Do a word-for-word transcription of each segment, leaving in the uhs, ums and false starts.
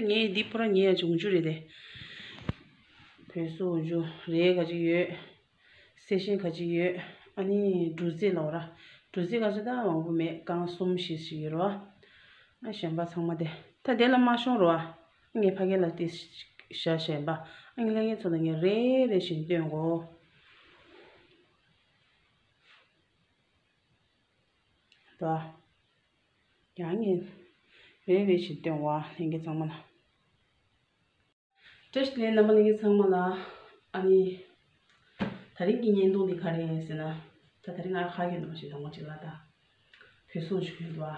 ངས་འདི་པུ་ར་ཉེ་ཡ་འབྱུང་རྒྱུ་རེད་དེ། བོད་སོ་འབྱུང་རེད་ག་ཅིག་ཡོད། གསལ་ཤིང་ག་ཅིག་ཡོད། ཨ་ནི་འབྲུ་རྩི་ལ་བ་ར། འབྲུ་རྩི་ག་ཅིག་ད་མང་པོ་མེད། རྐང་གསུམ་བཞི་ཞིག་ཡོད་ར། ཨ་གཞན་པ་ཚང་མ་དེ་ད་དེ་ལ་མ་ཤོང་ར། ངས་ཕ་གི་ལ་དེ་བཞག་བཞག་པ། ཨ་ངས་ལྷན་རྒྱས་ཚོ་ལ་ངས་རེ་རེ་བཞིན་སྟོན་གོ། ད། ཡང་ངས་རེ་རེ་བཞིན་སྟོན་བ་ལྷན་རྒྱས་ཚང་མ་ལ། བཀྲ་ཤིས་བདེ་ལེགས་རྣམ་པ་ལྷན་རྒྱས་ཚང་མ་ལ། ཨ་ནི། ད་རིང་གི་བརྙན་ཐུང་འདི་ག་རེ་ཡིན་ཟེར་ན། ད་ད་རིང་ང་ཁ་གི་འདུག་མ་ཞིག་དང་པོ་གཅིག་ལ་ད། བོད་སོ་འབྱུང་གི་འདུག་ཨ།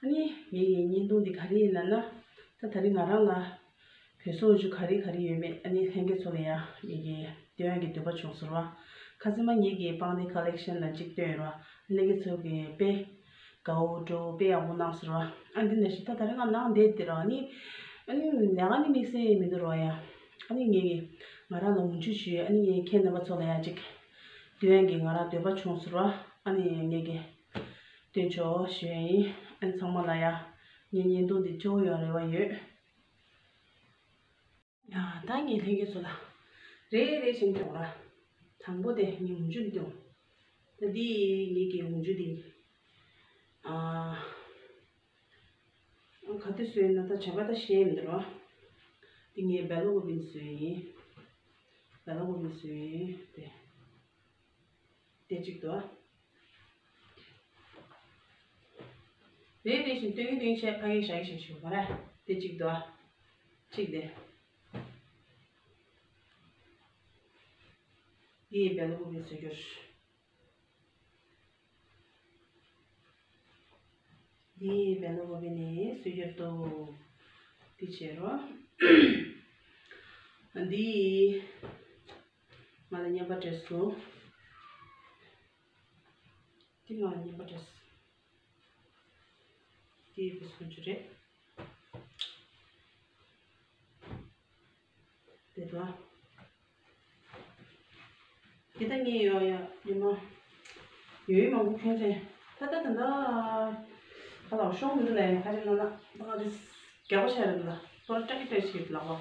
ཨ་ནི་ངེད་ཀྱི་བརྙན་ཐུང་འདི་ག་རེ་ཡིན་ལབ་ན། ད་ད་རིང་ང་རང་ལ་བོད་སོ་འབྱུང་ག་རེ་ག་རེ་ཡོད་མེད། ཨ་ནི་ལྷན་རྒྱས་ཚོ་ལ་ཡང་ངེད་ཀྱི་སྟོན་ཡག་གི་འདོད་པ་བྱུང་ཟེར་བ། ཁ་སང་མ་ངེད་ཀྱི་པང་གདན་ཁ་ལེག་ཤན་ལ་གཅིག་སྟོན་ཡོད་ར། ལྷན་རྒྱས་ཚོ་གི་དཔེ་དགའ་བོ་སྤྲོ་བོ་དཔེ་ཡག་པོ་གནང་ཟེར་བ། ཨ་འདི་འདྲ་ཞིག་ད་ད་རིང་ང་ནང་བསྡད་དེ་ར། ཨ་ནི། ཨ་ནི་ལས་ཀ་ནི་དམིགས་བསལ་མི་འདུག་ར་ཡ། ཨ་ནི་ངེད་ཀྱི་ང་རང་ལ་འུ་ཚུགས་ཞུས། ཨ་ནི་ངས་ཁྱེད་རྣམ་པ་ཚོ་ལ་ཡང་ཅིག་སྟོན་ཡག་གི་ང་རང་འདོད་པ་བྱུང་ཟེར་བ། ཨ་ནི་ངེད་ཀྱི་སྟོན་ཆོག་ཞུ་ཡ་ཡིན། ཨ་ནི་ཚང་མ་ལ་ཡ་ངའི་བརྙན་ཐུང་འདི་སྤྲོ་པོ་ཡོང་རེ་བ་ཡོད། ཡ་ད་ངས་ལྷན་རྒྱས་ཚོ་ལ་རེ་རེ་བཞིན་སྟོན་ར། དང་པོ་དེ་ངས་འུ་ཚུགས་སྟོན། ད་འདི་ངེད་ཀྱི་འུ་ཚུགས་འདི། ཨ། ག་དུས་བཟོས་ན་ད་བྱ་བ་ད་ཤེས་མི་འདུག་ར། འདི་ངས་སྦེལ་ཀོབ་ནས་བཟོས་ཡིན། སྦེལ་ཀོབ་ནས་བཟོས་ཡིན་དེ། དེ་གཅིག་ཏུ། རེ་རེ་བཞིན་སྟོན་གྱིན་སྟོན་གྱིན་བྱས་ཕ་གིར་བཞག་གི་བཞག་ཞུ་བ་ར། དེ་གཅིག་ཏུ། གཅིག་དེ། འདི་སྦེལ་ཀོབ་ནས་བཟོས་རྒྱུར། འདི་སྦེལ་ཀོབ་ནས་བཟོས་རྒྱུར་འདུག་འདི་བྱས་རོགས། འདི་ང་ལ་རྔན་པ་སྤྲད་སོང་། འདི་ང་ལ་རྔན་པ་སྤྲད་སོང་། འདི་བཟོ་རྒྱུ་རེད། དེ་དང་། དེ་ལྟ་ངས་ཡོད་ཡ་ཉི་མ། ཡོད་མང་པོ་ཁྱོད་ཚེ། ད་ལྟ་ད་ལྟ། ཁ་ལག་ཤོང་མི་འདུག་ལས་ཁ་ཅིག་ན་ན་ད་ང་ཚོ། རྒྱག་པ་ཆགས་རེད་འདུག་ལ། པོ་ར་ཏྲེག་ཏྲེག་བྱེད་ལག་པ།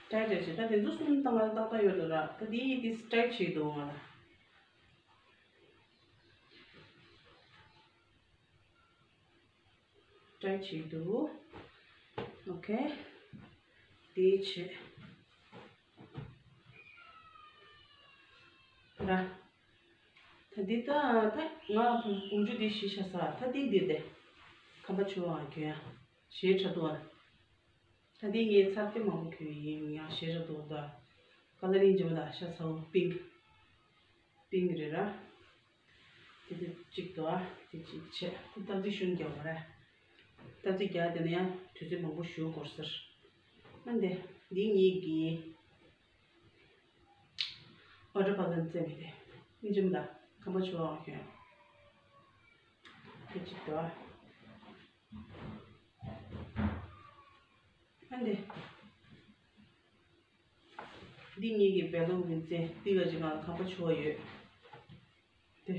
ཏྲེག་ཏྲེག་བྱེད་ད་དེ་ཚོ་གསུམ་ད་ང་ལ་ཏག་ཏག་ཡོད་འདུག་ར། ད་དེ་དེ་ཏྲེག་བྱེད་འདུག་ང་ལ། ཏྲེག་བྱེད་འདུག་ཨོ་ཁེ། དེ་བྱེད། ར། ད་འདི་ད་ད་ང་འུ་ཚུགས་འདི་ཞིག་བྱ་ས་ད་འདི་འདི་དེ། ཁམས་པ་ཆུ་བ་གྱོན་ཡ། ཞེ་དྲག་འདུག་ཨ། ད་འདི་ངས་ཚར་དེ་མང་པོ་གྱོན་ཡིན་ཡང་ཞེ་དྲག་འདུག་ད། ཀ་ལ་རིང་འཇམ་ད་ཤ་ཚ་བོ་པིང་། པིང་རེད་ར། དེ་དེ་གཅིག་འདུག་ཨ། དེ་གཅིག་བྱས་དེ་སྟབས་ཚིག་ཤུན་རྒྱག་པ་ར། སྟབས་ཚིག་རྒྱག་དེ་ན་ཡང་དུས་ཚོད་མང་པོ་ཞུ་དགོས་ཟེར། ཨ་འདི་འདི་ངེད་ཀྱི། ཨོ་ཌར་པ་ལན་བཙལ་མི་དེ། ཨིན་ཇི་མི་ད། ཁམས་པ་ཆུ་བ་ཁྱོད། དེ་གཅིག་ཏུ། ཨ་འདི། འདི་ངེད་ཀྱི་སྦེལ་ཀོབ་ནས་བཙལ། འདི་ག་ཅིག་ང་ལ་ཁམས་པ་ཆུ་བ་ཡོད། དེ།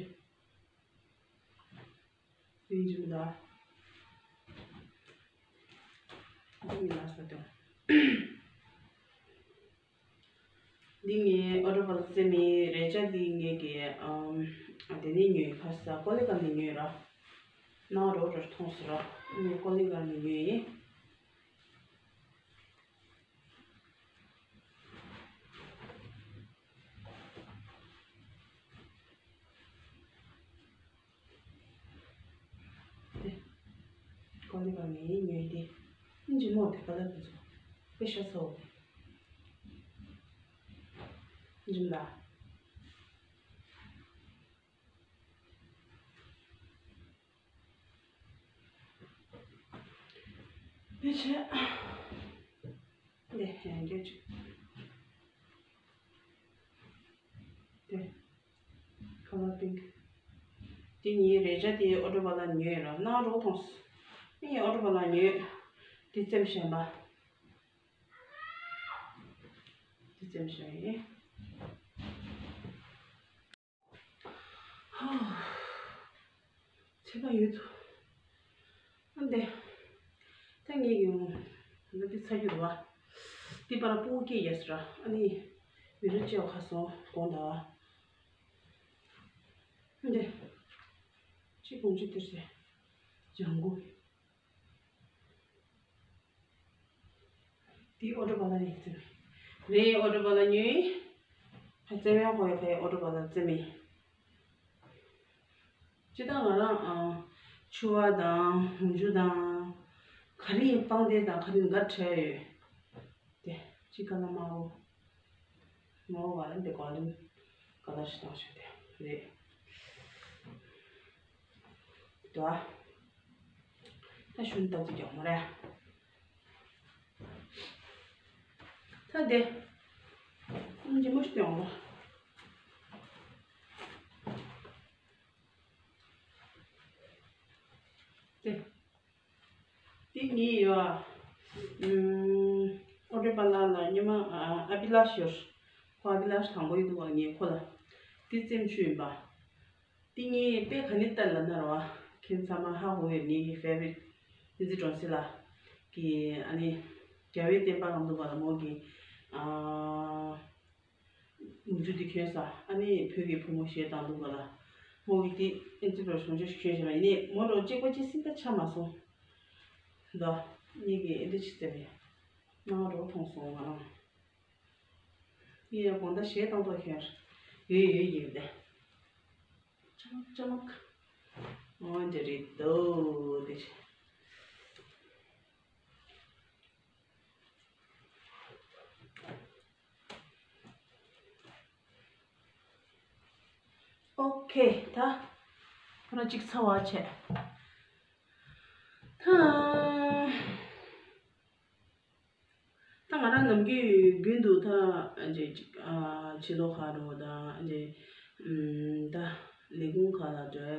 ཡིན་གྱི་མི་འདུག་འདི་མི་ལ་ས་དོན། འདི་ངས་ཨོ་ཌར་པ་ལ་བཙལ་མི་རེད་ཅག་འདི་ངེད་ཀྱི་ཨམ། དེ་ནས་ཉོས་ཁ་ས་ཀོ་ལི་གྷལ་ནས་ཉོས་ར། ནང་རོ་རོ་མཐོང་སོང་ར། ངས་ཀོ་ལི་གྷལ་ནས་ཉོས་ཡིན། དེ། ཀོ་ལི་གྷལ་ནས་ཉོས་ཏེ། ཨིན་ཇི་མོ་དེ་ཀ་ལར་དེ་ཚོ། དཔེ་ཤ་ཚ་བོ་དེ། ཨིན་ཇི་མོ་ད། དེ་བྱས། འདི་ཡང་བསྐྱར་ཅིག་དེ། ཁ་ལག་པིང་། དེ་ཉིན་རེ་ཆ་དེ་ཨོ་ཊོ་པ་ལ་ཉོས་ར་ནང་རོ་ཐོངས། ཨེ་ཨོ་ཊོ་པ་ལ་ཉོས། དེ་བཙེམ་བཞིན་པ། དེ་བཙེམ་བཞིན་ཡིན། ཚད་པ་ཡོད་དོ། ཨ་འདི། ད་ངས་ཡོང་། ད་འདི་ཚ་རྒྱུ་རེད་བ། འདི་པར་སྤུ་གུ་སྐྱེས་ཡས་ར། ཨ་ནི་མི་རུ་ཅེ་བ་ཁ་སོང་དགོངས་དག་འདི་ཅི་གོང་ཅི་དེར་ཟེར། ལྗང་གུ། འདི་ཨོ་ཏོ་པ་ལ་རེད་ཟེར། རེད། ཨོ་ཏོ་པ་ལ་ཉོས། ཧ་ཙེ་མེ་ཁོ་ཡ་ཕའི་ཨོ་ཏོ་པ་ལ་ཙེ་མེ། ཅི་ད་ང་རང་ཨ་ཕྱུ་པ་དང་འོག་འཇུ་དང་། ག་རེ་ཡིན་སྤང་སྡེར་དང་ག་རེ་འགའ་བྲལ་ཡོད། དེ་ཅི་ཀ་ལ་དམར་པོ། དམར་པོ་བ་ལ་འདི་གོ་ལིམ་ཀ་ལ་ཞིག་བཏང་ཤོག་དེ་རེད། དོ། ད་ཤུན་ཏག་ཏག་ཀྱང་མ་རེད། ད་དེ། ཉི་མ་ཞིག་ཡོང་ལ། དེ། དེ་ངའི་ཡོད། ཨུམ། ཨོ་ཏོ་པ་ལ་ལ་ཉི་མ་ཨ་ཨ་བི་ལ་ཤི་ཡོད། ཁོ་ཨ་བི་ལ་ཤི་དང་པོ་ཡིན་འདུག་བ། ངས་ཁོ་ལ་དེ་བཙེམ་ཆུ་ཡིན་པ། དེ་ངས་དཔེ་ག་ནས་ལྟར་ལ་ནར་བ། ཁྱེད་ཚང་མ་ཧ་གོ་ཡོད། ངའི་གི་ཧྥེ་བ་རིཊ་ཨེ་ཛི་ཀྲོན་སི་ལ་གི་ཨ་ནི་རྒྱལ་བའི་བསྟན་པ་གང་འདུག་བ་ལ་མོ་གི་ཨ་འོག་འཇུ་དེ་གྱོན་ས། ཨ་ནི་བོད་ཀྱི་བུ་མོ་ཞེས་དང་འདུག་བ་ལ་མོ་གི་དེ་ཨེ་ཛི་ཀྲོན་སི་གྱོན་ཞེས་བྱས་པ་ཡིན་ནི་མོ་རོ་གཅིག་པ་གཅིག་སྲིད་ད་ཆ་མ་སོང་། འདོ། ངས་གི་ཨེ་འདྲ་ཆི་ཟེར་བས། ནང་རོ་མཐོང་སོང་ང་རང་། ངས་ཡང་དགོང་དག་གཞས་བཏང་ཐོག་ཁྱེར། ཡོད་ཡོད་ཡོད་དེ། ཅ་མག་ཅ་མག་འོ་འདི་རེད་དོ་དེ། ཨོ་ཁེ་ད། ཁོ་ར་གཅིག་ཚ་བ་བྱས། ད། ད་ང་རང་ནམ་རྒྱུན་རྒྱུན་དུ་ད་ཅིག་ཨ་ཕྱི་ལོགས་ཁག་འགྲོ་དང་ཅིག་ཨམ་ད་ལས་ཁུངས་ཁག་ལ་འགྲོ་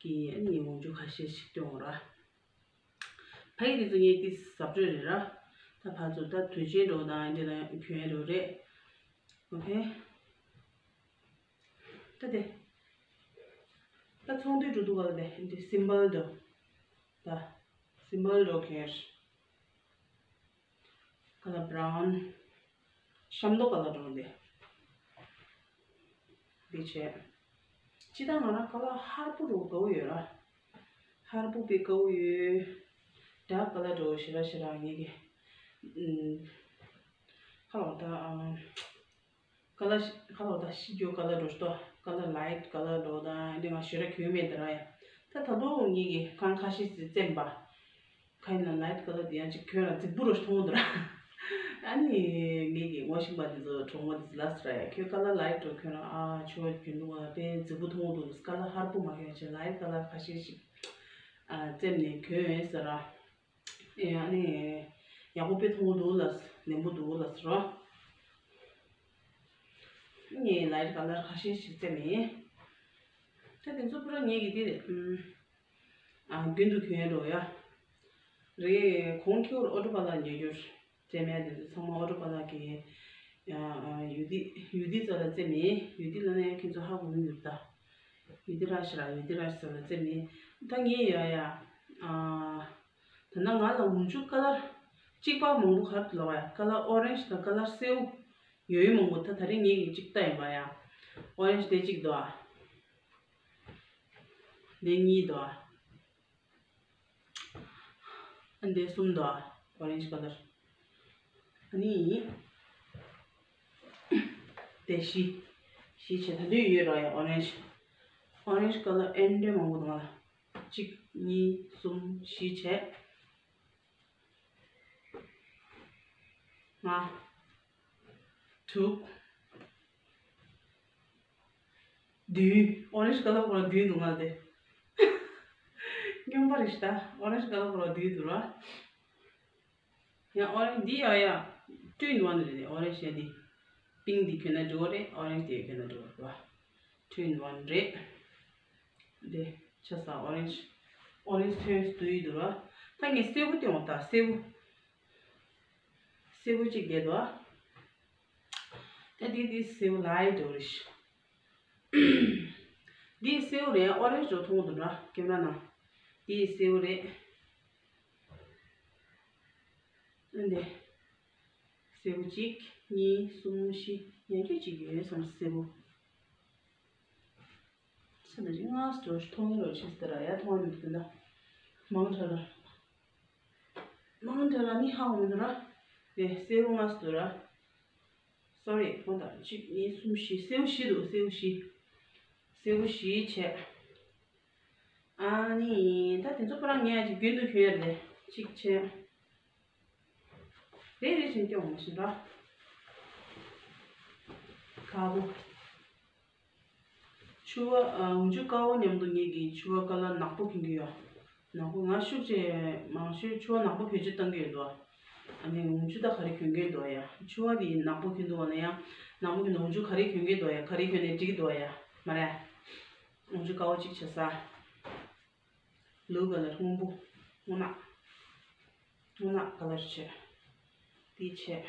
གི་ཨ་ནི་འོག་འཇུ་ཁ་ཤས་ཤིག་སྟོན་འོང་ར། ཕ་གི་དེ་ཚོ་ངས་ཏིས་ཟབ་སྤྲོས་རེད་ར། ད་ཕ་ཚོ་ད་དུས་ཆེན་འགྲོ་དང་འདི་ལ་གྱོན་འགྲོ་རེད། ཨོ་ཁེ། ད་དེ། ད་ཚོང་འདུས་འགྲོ་འདུག་ག་ལ་དེ་འདི་སིམ་པལ་འགྲོ། ད་སིམ་པལ་འགྲོ་ཁེར། ཀ་ལ་བྷ་རའུན། ཤམ་ཏོག་ཀ་ལ་འགྲོ་འདི། འདི་བྱས། ཅི་ད་ང་རང་ཀ་ལ་ཧར་པོ་འགྲོ་དགའ་བོ་ཡོད་ར། ཧར་པོ་པའི་དགའ་བོ་ཡོད། ཌརྐ་ཀ་ལ་འགྲོ་ཞེ་ར་ཞེ་ར་ངེད་ཀྱི། ཨུམ། ཧ་ལོ་ད་ཨ། ཀ་ལ་ཤི་ཁ་ལོ་ད་ཤི་རྒྱུ་ཀ་ལ་འགྲོ་ཤི་ཏོ། ཀ་ལ་ལའིཊ་ཀ་ལ་འགྲོ་དང་འདི་ང་ཞོ་ར་གྱོན་མེད་དེ་ར་ཡ། ད་ད་དུང་ངེད་ཀྱི་ཁང་ཁ་ཤས་ཤིག་བཙེམ་པ། ཁ་ཡིན་ན་ལའིཊ་ཀ་ལ་དེ་ཡང་ཅིག་གྱོན་ལ་རྫིག་པོ་རུ་མཐོང་འདུག་ར། ཨ་ནི་ངེད་ཀྱི་ངོ་ཤེས་པ་དེ་ཚོ་གྲོགས་མོ་དེ་ཚོ་ལབ་སོང་ར་ཡ། ཁྱོད་ཀ་ལ་ལའིཊ་འགྲོ་གྱོན་ར་ཨ་ཆུ་བ་གྱོན་འདུག་བ་དཔེ་རྫིག་པོ་མཐོང་འདུག་ཀ་ལ་ཧར་པོ་མ་གྱོན་བྱས་ལའིཊ་ཀ་ལ་ཁ་ཤས་ཤིག་ཨ་བཙེམ་ནས་གྱོན་ཡོད་ཟེར་ར། ཨེ་ཨ་ནི། ཡག་པོ་དཔེ་མཐོང་གི་འདུག་ལ། ནན་པོ་འདུག་ལ་ཟེར་རོ། ངས་ལའིཊ་ཀ་ལར་ཁ་ཤས་ཤིག་བཙེམ་མེད། ད་དེ་ཚོ་པུ་ར་ངེད་ཀྱི་དེ་རེད། ཨ་རྒྱུན་དུ་གྱོན་འགྲོ་ཡ། རེད། གོང་ཁྱོད་ཨོ་ཊོ་པ་ལ་ཉོ་རྒྱུར། བཙེམ་ཡ་དེ་ཚོ་ཚང་མ་ཨོ་ཊོ་པ་ལ་གི། ཡ་ཡུ་དི་ཡུ་དི་ཙ་ལ་བཙེམ་མེད། ཡུ་དི་ལ་ནས་ཁྱོད་ཚོ་ཧ་གོ་མི་འདུག་ད། ཡུ་དི་ར་ཤི་ར་ཡུ་དི་ར་ཤི་ཙ་ལ་བཙེམ་མེད། ད་ངས་ཡ་ཡ། ཨ། ད་ནང་ང་ལ་འོག་འཇུ་ཀ་ལར་གཅིག་པ་མང་པོ་ག་རེ་ལབ་ཡ། ཀ་ལར་ཨོ་རེན་ཇི་དང་ཀ་ལར་སེའུ་ཡོད་ཡོད་མང་པོ། ད་ད་རིང་ངེད་ཀྱིས་གཅིག་ལྟ་ཡིན་པ་ཡ། ཨོ་རེན་ཇི་དེ་གཅིག་འདུག་ཨ། དེ་གཉིས་འདུག་ཨ། ཨ་འདི་གསུམ་འདུག་ཨ། ཨོ་རེན་ཇི་ཀ་ལར། ཨ་ནི། དེ་བཞི། བཞི་བྱས་ད་དུང་ཡོད་ར་ཡ་ཨོ་རེན་ཇི། ཨོ་རེན་ཇི་ཀ་ལར་ཨེ་འདྲ་མང་པོ་འདུག་ང་ལ། གཅིག་གཉིས་གསུམ་བཞི་བྱས། ལྔ། དྲུག་བདུན། ཨོ་རེན་ཇི་ཀ་ལར་ཁོ་རང་བདུན་འདུག་ང་ལ་དེ། སྨྱོན་པ་རེད་ཤི་ད། ཨོ་རེན་ཇི་ཀ་ལར་ཁོ་རང་བདུན་འདུག་ར། ཡང་ཨོ་རེན་ཇི་འདི་ཡ་ཡ། ཊུ་ཨིན་ཝན་རེད་ཨོ་རེན་ཇི་ཡ་འདི། པིང་འདི་གྱོན་ན་འགྲིག་གི་རེད། ཨོ་རེན་ཇི་དེ་གྱོན་ན་འགྲིག་གི་རེད་བ། ཊུ་ཨིན་ཝན་རེད། འདི་ཆ་ས་ཨོ་རེན་ཇི། ཨོ་རེན་ཇི་ཐོན་སུ་དུ་ཡི་འདུག་ར། ད་ངས་སེར་པོ་སྟོན་འོང་ད་སེར་པོ། སེར་པོ་གཅིག་རྒྱལ་འདུག་ཨ། ད་འདི་འདི་སེར་པོ་ལའིཊ་འོ་རེ་ཤི། འདི་སེར་པོ་རེད། ཨོ་རེན་ཇི་འདྲ་མཐོང་གི་འདུག་ར་ཀེམ་ར་ནང་། འདི་སེར་པོ་རེད། འདི། སེར་པོ་གཅིག་གཉིས། གསུམ། བཞི། ཡང་བསྐྱར་གཅིག་ཡོད་བསམ། སེར་པོ། ས་ན་ཅིག་ང་སྟོར་མཐོང་ཡོད་ཆེ་སྟེ་ར་ཡ་མཐོང་མི་འདུག་ད། མང་དྲགས་ལ། མང་དྲགས་ལ་ནི་ཧ་འོང་འདུག་ར། དེ་སེར་པོ་ང་སྟོར་ར། སོ་རི་ཁོང་དང་གཅིག་གཉིས་གསུམ་བཞི། སེར་པོ་བཞི་འདུག་སེར་པོ་བཞི། སེར་པོ་བཞི་བྱས། ཨ་ནི་ད་དེ་ཚོ་པ་རང་ངས་ཅིག་རྒྱུན་དུ་གྱོན་ཡ་རེད། གཅིག་བྱས། རེ་རེ་བཞིན་སྐྱོང་མ་བཞིན་ར། དཀར་པོ། ཕྱུ་པ། ཨ། འོག་འཇུག་དཀར་པོ་མཉམ་དུ་ངེད་ཀྱིས་ཕྱུ་པ་ཀ་ལར་ནག་པོ་གྱོན་གྱི་ཡོད། ནག་པོ་ང་ཤུགས་ཆེ་མང་ཤོས་ཕྱུ་པ་ནག་པོ་བེད་སྤྱོད་གཏང་གི་ཡོད་དོ། ཨ་ནི་འོག་འཇུག་ད་ག་རེ་གྱོན་གྱི་འདུག་ཡ། ཕྱུ་པ་དེ་ནག་པོ་གྱོན་འདུག་བ་ན་ཡང་ནག་པོ་གྱོན་འདུག་འོག་འཇུག་ག་རེ་གྱོན་གྱི་འདུག་ཡ། ག་རེ་གྱོན་ནས་འགྲིག་འདུག་ཡ། མ་རེད། འོག་འཇུག་དཀར་པོ་གཅིག་བྱས་ས། ལུ་ཀ་ལར་སྔོན་པོ། སྔོ་ནག་སྔོ་ནག་ཀ་ལར་བྱས། དེ་བྱས།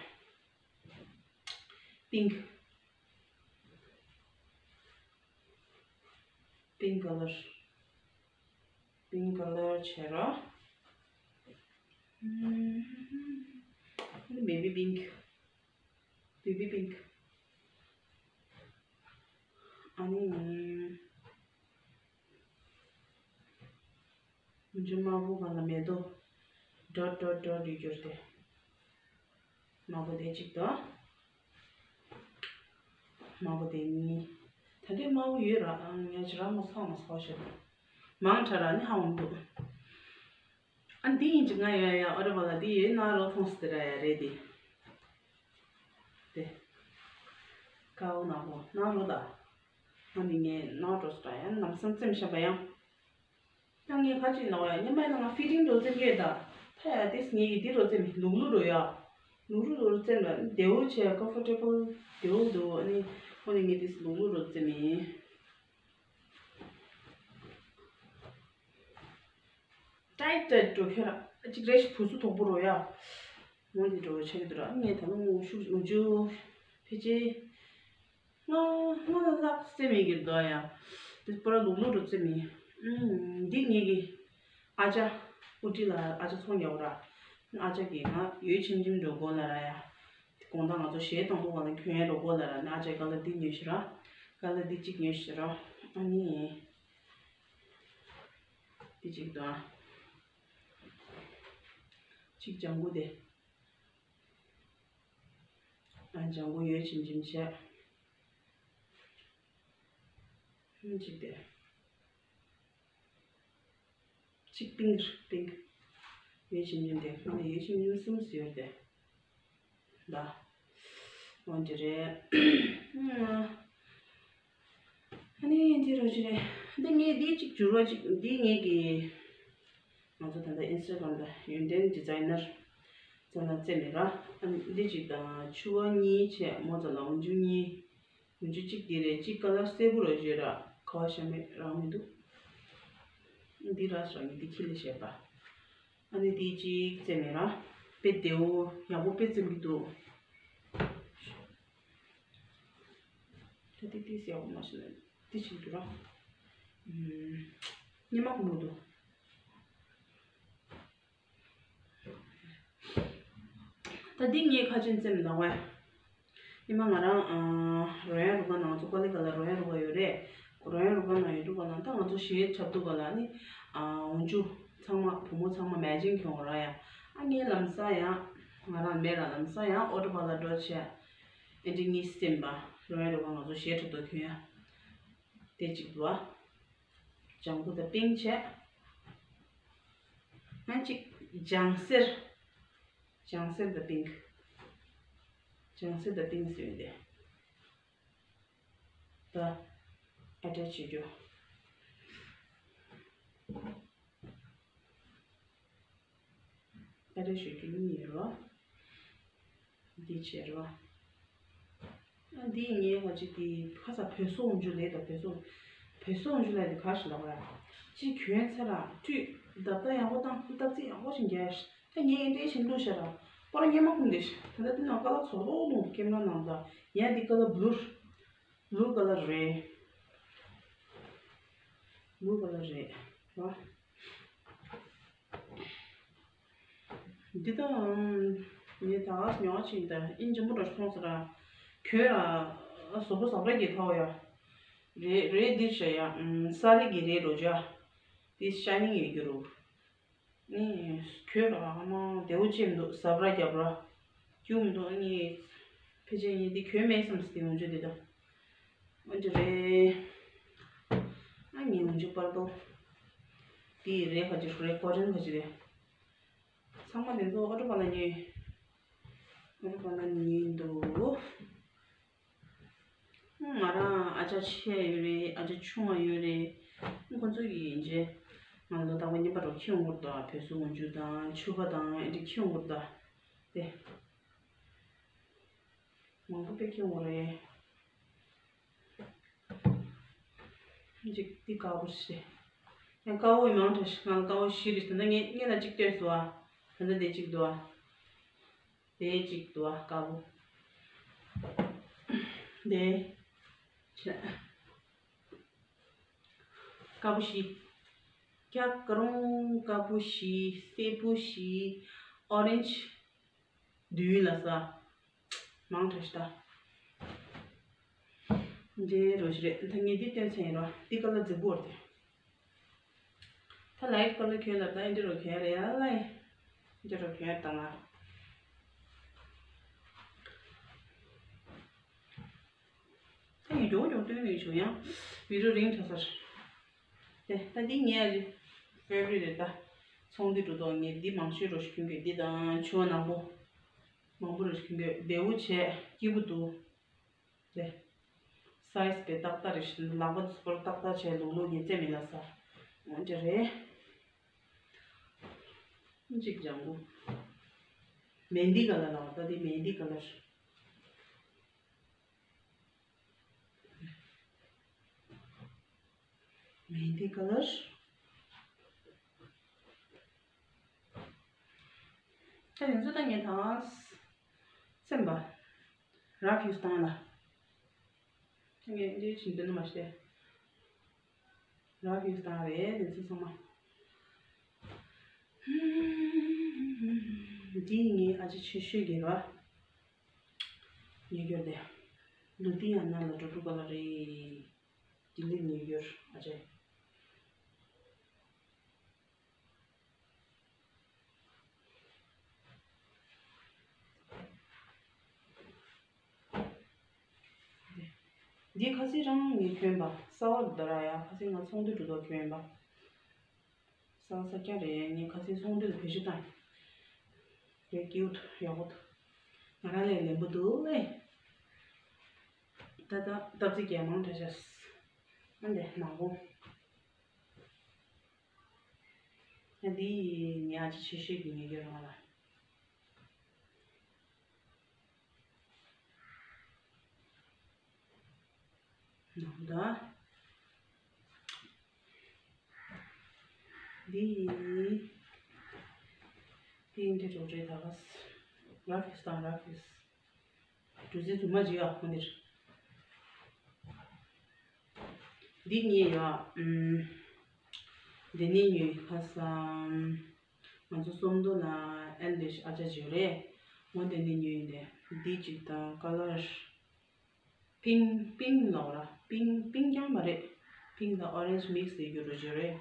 པིང་ཀི། པིང་ཀི་ཀ་ལར། པིང་ཀི་ཀ་ལར་བྱས་ར། ཨ་ནི་བེ་བི་པིང་ཀི། བེ་བི་པིང་ཀི། ཨ་ནི། འོག་འཇུག་དམར་པོ་ག་ལ་མེ་ཏོག་ཌོཊ་ཌོཊ་ཌོཊ་ཡོད་རྒྱུ་རེད་དེ། དམར་པོ་དེ་གཅིག་དང་། དམར་པོ་དེ་གཉིས། ད་འདྲའི་དམར་པོ་ཡོད་ར། ཨང་། ངས་ཅི་རང་མོ་ཚང་མ་ཚོགས་བྱེད། མང་དྲགས་ར་ནི་ཧ་འོང་འདུག་ཨ་འདི་ཡིན་གྱི་ང་ཡོད་ཡ། ཨོ་རེ་བ་ལ་འདི་ཡོད་ན་རོ་མཐོང་སི་དེ་ར་ཡ་རེད་དེ། དེ། དཀར་པོ་ནག་པོ་ན་རོ་ད། ང་ནི་ངས་ན་རོ་སི་དྲ་ཡ་ལམ་སང་བཙེམ་བཞག་པ་ཡང་། ད་ངས་ཁ་ཅིག་ནོག་ཡ། ཉི་མ་ཡིན་ན་ང་ཕི་ཊིང་འགྲོ་བཙེམ་གྱི་ད། ད་ཡ་དེས་ངས་ཀྱི་འདི་རོ་བཙེམ་མི་ལུག་ལུག་རོ་ཡ། ལུག་ལུག་རོ་བཙེམ་ལ་བདེ་བོ་བྱས། ཀམ་ཕོར་ཊེ་བལ་བདེ་བོ་འདུག་ཨ་ནི་ཁོ་ནི་ངས་དེས་ལུག་ལུག་རོ་བཙེམ་མི། ཊའིཊ་ཊའིཊ་འགྲོ་ཁྱོད་ར། ཨ་ཅིག་རེ་ཞིག་བུ་སུ་དོག་པོ་རོ་ཡ། འོ་འདི་འགྲོ་ཆགས་ཀྱི་འདུག་ར། ངས་ད་ནི་ངུ་ཤུགས་ངུ་ཅུ་ཕལ་ཆེར། ང་ང་ལ་ལག་རྩེ་མེད་ཀྱི་འདུག་ཡ། འདི་པོ་ར་ལུག་ལུག་རུ་རྩེ་མེད། ཨུམ། འདི་ངེད་ཀྱི་ཨ་ཅག་ཨུ་ཏི་ལ་ཨ་ཅག་ཚོང་རྒྱག་ར། ཨ་ཅག་གིས་ང་ཡོད་ཆིམ་ཆིམ་འགྲོ་དགོས་ལ་ར་ཡ། དགོང་དག་ང་ཚོ་གཞས་གཏོང་དུས་ག་ལ་གྱོན་ཡ་འགྲོ་དགོས་ལ་ར། ཨ་ཅག་ག་ལ་འདི་ཉོས་ཤི་ར། ག་ལ་འདི་གཅིག་ཉོས་ཤི་ར། ཨ་ནི། འདི་གཅིག་དང་། གཅིག་ལྗང་གུ་དེ། ཨ། ལྗང་གུ་ཡོད་ཆིམ་ཆིམ་བྱས། ཨ། གཅིག་དེ། གཅིག་པིང་ཀི་རེད། པིང་ཀི། ཡོད་ཆིམ་ཆིམ་དེ། ང་ལ་ཡོད་ཆིམ་ཆིམ་གསུམ་ཡོད་དེ། ད། འོ་འདི་རེད། ཨ་ནི་འདི་རོ་ཅི་རེད། འདི་ངས་འདི་གཅིག་འགྱུར་བ་གཅིག་འདི་ངེད་ཀྱི། ང་ཚོ་ད་ལྟ་ཨིན་སི་ཊ་གྷ་རམ་ལ་ཡོན་ཏན་ཌི་ཛའི་ནར་ཙམ་ལ་བཙལ་ནས་ར། ཨ་ནི་འདི་གཅིག་དང་ཕྱུ་པ་གཉིས་བྱས། མོ་ཙམ་ལ་འོག་འཇུག་གཉིས། འོག་འཇུག་གཅིག་འདི་རེད། གཅིག་ཀ་ལར་སེར་པོ་ར་བཞེས་ར། ཁ་བ་ཤ་མེད་རང་མི་འདུག་འདི་ར་སོ་ནི་འདི་ཁྱི་ལ་བཤད་པ། ཨ་ནི་འདི་གཅིག་བཙལ་ནས་ར། དཔེ་བདེ་བོ་ཡག་པོ་དཔེ་བཙེམ་གྱི་འདུག་ད་འདི་ཏིས་ཡག་པོ་མ་བྱུང་ན་འདི་བྱེད་འདུག་ར། ཨུམ། སྙེ་མ་གོང་པོ་འདུག་ད་འདི་ངས་ཁ་ཆེམས་བཙེམ་གནང་བས། ཉི་མ་ང་རང་ཨ་རོལ་དབྱངས་རུ་ཁག་ནང་ཚོ་ཀོ་ལི་ག་ལ་རོལ་དབྱངས་རུ་ཁག་ཡོད་རེད། རོལ་དབྱངས་རུ་ཁག་ནང་ཡོད་དུས་ག་ལ་ད་ང་ཚོ་གཞས་འཁྲབ་དུས་ག་ལ་ནི་ཨ་འོག་འཇུག་ཚང་མ་བུ་མོ་ཚང་མ་མེ་ཅིང་གྱོན་ར་ཡ། ཨ་ངས་ལམ་སང་ཡང་ང་རང་མེད་ལ་ལམ་སང་ཡང་ཨོ་ཊོ་པ་ལ་འགྲོ་བྱས། ཨེ་འདྲི་གཉིས་སེམས་པ་རོལ་དབྱངས་རུ་ཁག་ང་ཚོ་གཞས་འཁྲབ་དུས་གྱོན་ཡ། དེ་གཅིག་འདུག་ཨ། ལྗང་གུ་དང་པིང་ཆེ། ང་གཅིག་ལྗང་སེར། ལྗང་སེར་དང་པིང་། ལྗང་སེར་དང་པིང་ཟེར་ཡོད་དེ། ད་ཨ་ཊེཆ་བྱེད་རྒྱུ། ཨ་ཊེཆ་བྱེད་རྒྱུ་གཉིས་ཡོད་རོ། འདི་བྱེད་རོ། ཨ་འདི་ངའི་ང་ཅིག་གི་ཁ་ས་བོད་སོག་འཇུ་ལས་དང་བོད་སོག་བོད་སོག་འཇུ་ལས་དེ་ག་ཞིག་ལབ་ར། ཅིག་གྱོན་ཚར་ར་ཁྲུས་འདབ་ད་ཡག་པོ་བཏང་འདབ་རྩེ་ཡག་པོ་ཞིག་རྒྱག་ཤི། ད་ངས་ཨེ་འདྲའི་ཞིག་བླུགས་ཤ་ར། པར་སྙེ་མ་ཁུམ་དེ་ཤི། ད་ལྟ་འདི་ནང་ཀ་ལ་ཚོགས་ལོག་ལོག་ཀེམ་ར་ནང་ད། ཡ་འདི་ཀ་ལ་བླུར། བླུ་ཀ་ལ་རེད། བླུ་ཀ་ལ་རེད་བ། འདི་དང་། ངས་ད་ག་ཉོ་ཆེན་ད་ཨིན་ཅི་མོ་འདྲ་སོང་ཟེར་ར། ཁྱོད་ར་བཟོ་པོ་བཟོ་པ་གི་ཐོག་ཡ། རེད་རེད་འདིར་བྱ་ཡ། ས་རི་གི་རེད་རོ་ཇ། དེ་ཤ་ནིང་ཡོད་རྒྱུ་རུ། ནི་ཁྱོད་ར་ཨ་མ་དེའུ་ཅེ་མི་འདུག་ཟབ་ར་རྒྱབ་ར། རྒྱུ་མི་འདུག་ནི། ཕལ་ཆེར་ངས་འདི་ཁྱོད་མེད་བསམ་སྟེ་འོང་རྒྱུ་དེ་ད། འོན་ཏེ་རེད། ཨ་ནི་འོང་རྒྱུ་པར་དོ། དེ་རེད་ཁ་ཅིག་རེད་ཀོ་རིན་ཁ་ཅིག་རེད། ཚང་མ་དེ་ཚོ་ཨོ་ཊོ་པ་ལ་ཉོས། ཨོ་ཊོ་པ་ལ་ཉོས་འདུག་ང་རང་ཨ་ཅག་ཆེ་ཡོད་རེད། ཨ་ཅག་ཆུང་བ་ཡོད་རེད། ཁོ་ཚོ་ཡིན་རྗེས་ང་ལོ་རྟག་པར་རྙིང་པ་འདྲ་ཁྱེར་ཡོང་གི་རེད་ད། བོད་གཟུགས་འོང་རྒྱུ་དང་ཕྱུ་པ་དང་ཨེ་འདྲ་ཁྱེར་ཡོང་གི་རེད་ད། དེ་མང་པོ་དཔེ་ཁྱེར་ཡོང་གི་རེད། གཅིག་འདི་དཀར་པོ་ཞིག་རེད། ཡང་དཀར་པོ་ཡི་མང་དྲགས་ཤིག་ང་ལ་དཀར་པོ་བཞི་རེད། ད་ལྟ་ངས་ངས་ལ་གཅིག་སྟོན་སོང་ཨ། ད་ལྟ་དེ་གཅིག་འདུག་ཨ། དེ་གཅིག་འདུག་ཨ་དཀར་པོ། དེ། དཀར་པོ་བཞི། སྐྱ་ཀ་རོང་དཀར་པོ་བཞི། སེར་པོ་བཞི། ཨོ་རེན་ཇི་བདུན་ལ་ས། མང་དྲགས་ཤིག་ད། འདྲེ་རོ་ཞིག་རེད། ད་ངས་འདི་སྟོན་ཚན་ཡིན་རོ། འདི་ཀ་ལ་རྫིག་པོ་རེད། ད་ལའིཊ་ཀ་ལ་གྱོན་ལ་ད་འདི་རོ་གྱོན་རེད་ཡ་ལ། འདི་རོ་གྱོན་ད་ང་། ད་ངས་མགྱོགས་མགྱོགས་སྟོན་ནས་བྱུང་ཡང་བི་ཌིའོ་རིང་དྲགས་ཚར། དེ་ད་འདི་ངའི་ཨ་ཅེ་ཕེ་ཝ་རི་ཊི་རེད་ད། ཚོང་འདུས་འགྲོ་དོག་ངས་འདི་མང་ཤོས་རོ་ཞིག་གྱོན་གྱི། འདི་དང་ཕྱུ་པ་ནག་པོ། མང་པོ་རོ་ཞིག་གྱོན་གྱི། བདེ་པོ་བྱས་སྐྱིད་པོ་འདུག་དེ། སའི་ཛི་དཔེ་ཏག་ཏག་རེད་ཤག་ལག་པ་ཚོ་ཏག་ཏག་བྱས་ལུག་ལུག་ཉེས་ཚད་མེད་ལ་ས། འོན་ཏེ་རེད། གཅིག་ལྗང་གུ། མེ་ཧན་དི་ཀ་ལར་ལ་ད་དེ་མེ་ཧན་དི་ཀ་ལར། མེ་ཧན་དི་ཀ་ལར། ད་དེ་ཚོ་ད་ངས་ད་སེམས་པ་རག་ཡོད་སྟངས་ལ། ངས་འདི་བྱིན་འདོད་ནི་མ་ཤེས། རག་ཡོད་སྟངས་རེད་དེ་ཚོ་ཚང་མ། འདི་ངའི་ཨ་ཅེ་ཆེ་ཤོས་ཀྱི་ར། ཉེ་སྐྱོར་དེ། ལུ་ཏི་ཡ་ན་ལ་འགྲོ་འགྲོ་ག་ལ་རེད། ལྡི་ལི་ཉེ་སྐྱོར་ཨ་ཅེ། འདི་ཁ་སང་རང་ངས་གྱོན་པ་གསར་པ་འདྲ་ར་ཡ། ཁ་སང་ང་ཚོང་འདུས་འགྲོ་དུས་གྱོན་པ། གསར་པ་གསར་རྐྱང་རེད། ངས་ཁ་སང་ཚོང་འདུས་ལ་བེད་སྤྱོད་བཏང་། རེད་ཀིའུ་ཊི་ཡག་པོ་འདུག་ང་རང་ལས་ལེན་པོ་འདུག་ཨེ། ད་ད་སྟབས་ཚིགས་ཀྱི་མང་དྲགས་ཤག་ཨ་འདི་ནག་པོ། ཨ་འདི་ངའི་ཨ་ཅེ་ཆེ་ཤོས་ཀྱི་ཉེ་སྐྱོར་རང་ལ། ནང་ད། འདི་ཡིན། འདི་ཡིན་དེ་གྲོགས་རེད་ད་ག། ར་ཕིས་དང་ར་ཕིས། གྲུ་གཟིངས་རྫུན་མ་ཅིག་ཡོད་ཁོ་འདིར། འདི་ཉོས་ཡོད། ཨམ། འདི་ནས་ཉོས་ཁ་སང་། ང་ཚོ་སོམ་དོ་ན་ཨེལ་ལེ་ཤི་ཨ་ཅག་ཅིག་ཡོད་རེད། འོ་འདི་ནས་ཉོས་ཡིན་ཏེ། འདི་གཅིག་དང་ཀ་ལར། པིང་པིང་ལབ་ར། པིང་པིང་རྐྱང་མ་རེད། པིང་དང་ཨོ་རེན་ཇི་མིག་སི་ཡོད་རྒྱུ་རུ་བརྗོད་རེད།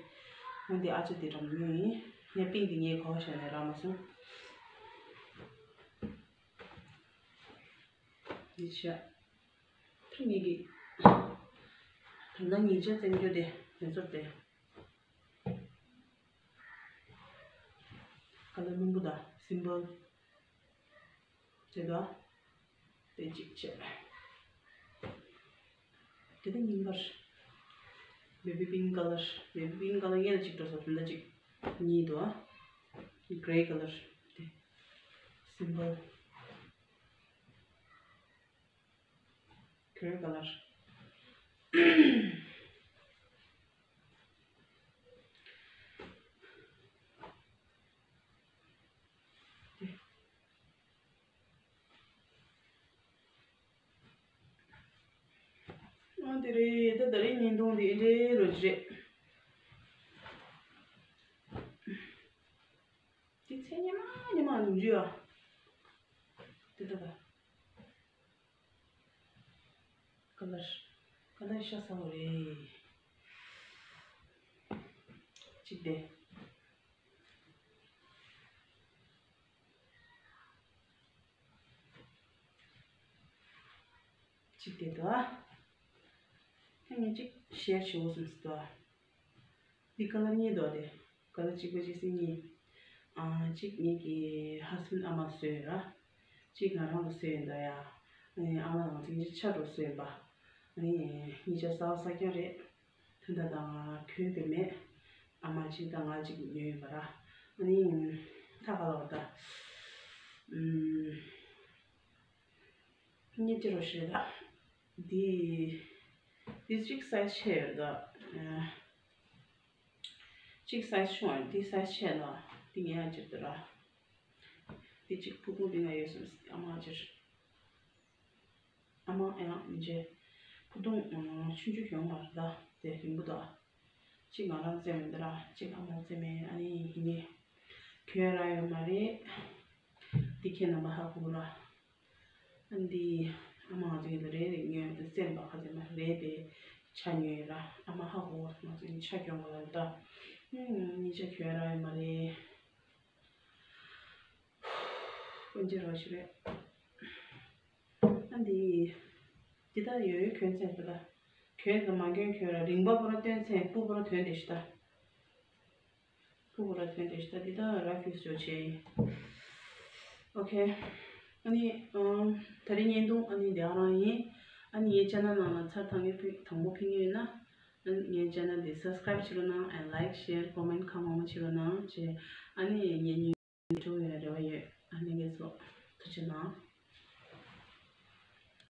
འོ་འདི་ཨ་ཅག་དེ་འགྲམ་ཉོས་ཡིན། ངས་པིང་དེ་ངའི་ག་བ་བཞག་ནས་རག་མ་སོང་། འདི་བཞག་ད་ངེད་ཀྱི་ད་ལྟ་ཉིན་ཆ་བཙན་རྒྱུ་དེ་དེ་ཚོར་དེ། ཀ་ལར་སྣུམ་པོ་དང་སིམ་པལ་བྱེད་དོ། དེ་གཅིག་བྱས། དེ་ད་རྙིང་པར། བེ་བི་པིང་ཀ་ལར། བེ་བི་པིང་ཀ་ལར་ཡན་ལ་གཅིག་འགྲོ་སོང་། དེ་འདྲ་གཅིག་གཉིས་འདུག་ཨ། གྷེ་རེ་ཀ་ལར་དེ། སིམ་པལ། གྷེ་རེ་ཀ་ལར། ཨ་དེ་རེད། ད་ད་རེས་བརྙན་ཐུང་འདི་འདྲའི་རོ་ཅིག་རེད། དེ་ཚེ་ཉི་མ་ཉི་མ་ནུབ་རྒྱུ་ཨ། དེ་ལྟ་ད། ཀ་ལར། ཀ་ལར་ཤ་ཚ་བོ་རེད། གཅིག་དེ། གཅིག་དེ་འདུག་ཨ། ཨ་ནི་གཅིག་ཤེར་བྱེད་འོ་བསམ་སྲིད་དོ། འདི་ཀ་ལར་གཉིས་འདུག་དེ། ཀ་ལར་གཅིག་པ་གཅིག་སྲིད་གཉིས། ཨ། གཅིག་ངེད་ཀྱི་ཧ་སི་བྷེན་ཨ་མ་བཟོས་ར། གཅིག་ང་རང་ལ་བཟོས་ཡིན་ད་ཡ། ཨ་ནི་ཨ་མ་དང་གཅིག་གཉིས་ཆ་འགྲོ་བཟོས་ཡིན་པ། ཨ་ནི་གཉིས་ཆ་གསར་པ་གསར་རྐྱང་རེད། ད་ལྟ་དང་གྱོན་དེ་མེད། ཨ་མ་གཅིག་དང་ང་གཅིག་ཉོས་ཡིན་པ་ར། ཨ་ནི་ད་ག་ལ་བ་ད། ཨུམ། སྙིང་རྗེ་རོ་ཞེས་ལ། འདི། འདི་གཅིག་སའི་ཆེ་ཡོད་ད། གཅིག་སའི་ཆུང་བ་འདི་སའི་ཆེ་ལ། འདི་ངས་ཡང་བརྗེད་དུ་ར། འདི་གཅིག་ཕུ་ཀུང་འདི་ང་ཡོད་སོང་ཨ་མ་ཅིར། ཨ་མ་ཡང་མི་བརྗེད། ཕུ་ཐུང་ཆུང་ཆུང་གྱོན་པ་ར་ད་དེ་རིང་པོ་ད། གཅིག་ང་རང་བཙེམ་མེད་ད་ར་གཅིག་ཨ་མ་བཙེམ་མེད་ཨ་ནི་ཡིན་ནི། གྱོན་ར་ཡོད་མ་རེད། འདི་ཁྱེད་རྣམ་པ་ཧ་གོ་ར། ཨ་འདི་ཨ་མ་ང་ཚོ་ཡིན་ད་རེད་རེད་ཉོས་ཏེ་བཙེམ་པ་ཁ་ཚེ་མ་རེད་དེ། ཆ་ཉོས་ར་ཨ་མ་ཧ་གོ་ང་ཚོ་ཡིན་ཆ་གྱོན་པ་ལ་ད། ཨུམ། གཉིས་ཆ་གྱོན་ར་ཡོད་མ་རེད། ཀུན་གྱི་རོ་ཞིག་རེད། ཨ་འདི། འདི་ད་ཡོད་ཡོད་གྱོན་ཚད་འདི་ད། གྱོན་དང་མ་གྱོན་གྱོན་ར་རིང་པ་པོ་ར་སྟོན་ཚད་སྤུ་པོ་ར་དོན་དེ་ཞིག་ད། སྤུ་པོ་ར་དོན་དེ་ཞིག་ད་འདི་ད་ར་ཁྱུག་ཞོ་ཆེ་ཡིན། ཨོ་ཁེ། ཨ་ནི། ཨམ། ད་རེས་བརྙན་ཐུང་ཨ་ནི་འདི་ཨ་རང་ཡིན། ཨ་ནི་ངའི་ཆེ་ནལ་ནང་ལ་ཚར་དང་ངའི་ཕི་དང་པོ་ཕི་ངེས་ཡོད་ན། ཨ་ནི་ངའི་ཆེ་ནལ་འདི་སབ་སི་ཀ་རབ་བྱེད་རོགས་གནང་ཨེན་ལའེག་ཤེར་ཀོ་མེན་ཁ་མང་མང་བྱེད་རོགས་གནང་བྱས། ཨ་ནི་ངའི་ཉིན་འགྲོ་ཡོད་རེ་བ་ཡོད། ཨ་ནི་ངས་སོ་ཐུགས་རྗེ་གནང་།